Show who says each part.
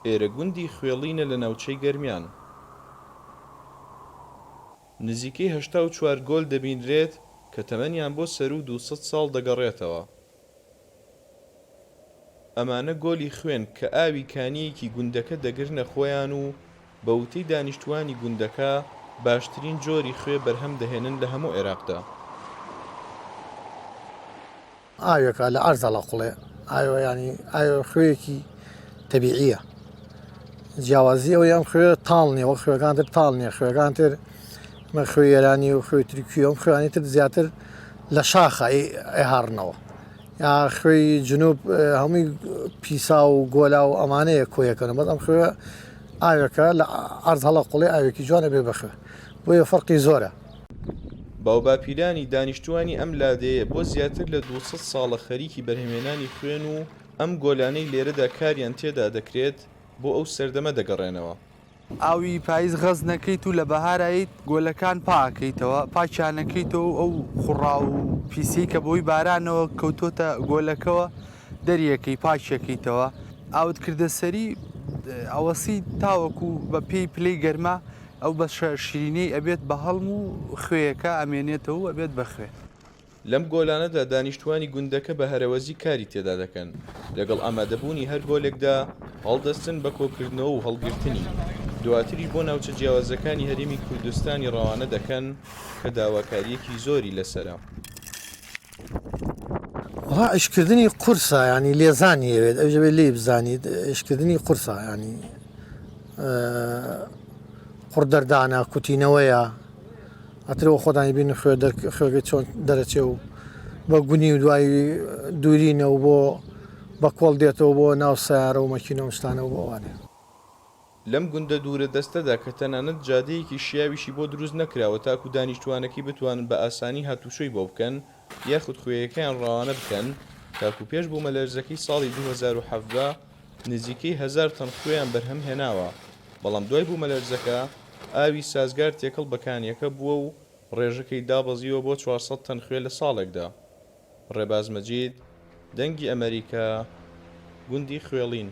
Speaker 1: ئێرە گوندی خوێڵینە لە ناوچەی گەرمیان. نزیکەی 84 گۆل دەبینرێت کە تەمەنیان بۆ سەروو 200 ساڵ دەگەڕێتەوە. ئەمانە گۆلی خوێن کە ئاوی کانییەکی گوندەکە دەگرنە خۆیان و بە وتەی دانیشتووانی گوندەکە باشترین جۆری خوێ بەرهەم دەهێنن لە هەموو عێراقدا.
Speaker 2: ئاوێکە لە عەرز هەڵەقوڵێ ئاوە ینی ئاوە خوێیەکی تەبیعیە جیاوازی ئەوەی ئەم خوێ تاڵ نییە وەک خوێەکان تر تاڵ نییە خوێەکان تر مە خوێ ئێرانی و خوێی ترکی ئەم خوێانی تر زیاتر لە شاخە ئەیهاڕنەوە یا خوێی جنوب هەمووی پیسا و گۆلا و ئەمانەیە کۆیەکەن بەس ئەم خوێ ئاوێکە لە عەرز هەڵەقوڵێ ئاوێکی جوانە بێ بەخوێ بۆیە فەرقی زۆرە.
Speaker 1: باوباپیرانی دانیشتووانی ئەم لادێیە بۆ زیاتر لە 200 ساڵە خەریکی بەرهەمهێنانی خوێن و ئەم گۆلانەی لێرەدا کاریان تێدا دەکرێت بۆ ئەو سەردەمە دەگەڕێنەوە.
Speaker 3: ئاوی پایز غەز نەکەیت و لە بەهارا یت گۆلەکان پاکەیتەوە پاکیانەکەیتەوە و ئەو خوڕاو و پیسیەی کە بەهۆی بارانەوە کەوتۆتە گۆلەکەوە دەریەکەی پاکیەکەیتەوە ئاوت کردە سەری ئەوەسی تاوەکو بە پێی پلەی گەرما ئەو بەشە شیرینەی ئەبێت بە هەڵم و خوێیەکە ئەمێنێتەوە و ئەبێت بە خوێ.
Speaker 1: لەم گۆلانەدا دانیشتووانی گوندەکە بە هەرەوەزی کاری تێدا دەکەن، لەگەڵ ئامادەبوونی هەر گۆلێکدا هەڵدەستن بە کۆکردنەوە و هەڵگرتنی، دواتریش بۆ ناوچە جیاوازەکانی هەرێمی کوردستانی ڕەوانە دەکەن کە داواکارییەکی زۆری لەسەرە.
Speaker 2: وەڵا ئیشکردنی قورسە یانی لێزانی ئەوێت ئەویش ئەبێت لێی بزانیت ئیشکردنی قورسە یانی قوڕ دەردانە کوتینەوەیە ئەترەوە خۆتانی بین خوێ خوێگە چۆن دەرەچێ و بە گونی و دوای دوورینە و بۆ بە کۆڵ دێتەوە بۆ ناو سیارە و مەکینە و شتانەوە بۆ ئەوانێ.
Speaker 1: لەم گوندە دوورە دەستەدا کە تەنانەت جادەیەکی شیاویشی بۆ دروست نەکراوە تاکو دانیشتوانەکەی بتوانن بە ئاسانی هاتوچۆی بۆ بکەن یاخود خوێیەکەیان ڕەوانە بکەن تاکو پێش بوومەلەرزەکەی ساڵی 2017 نزیکەی هەزار تەن خوێیان بەرهەم هێناوە بەڵام دوای بوومەلەرزەکە ئاوی سازگار تێکەڵ بە کانیەکە بووە و ڕێژەکەی دابەزیوە بۆ 400 تەن خوێ لە ساڵێکدا. ڕێباز مەجید، دەنگی ئەمەریکا، گوندی خوێڵین.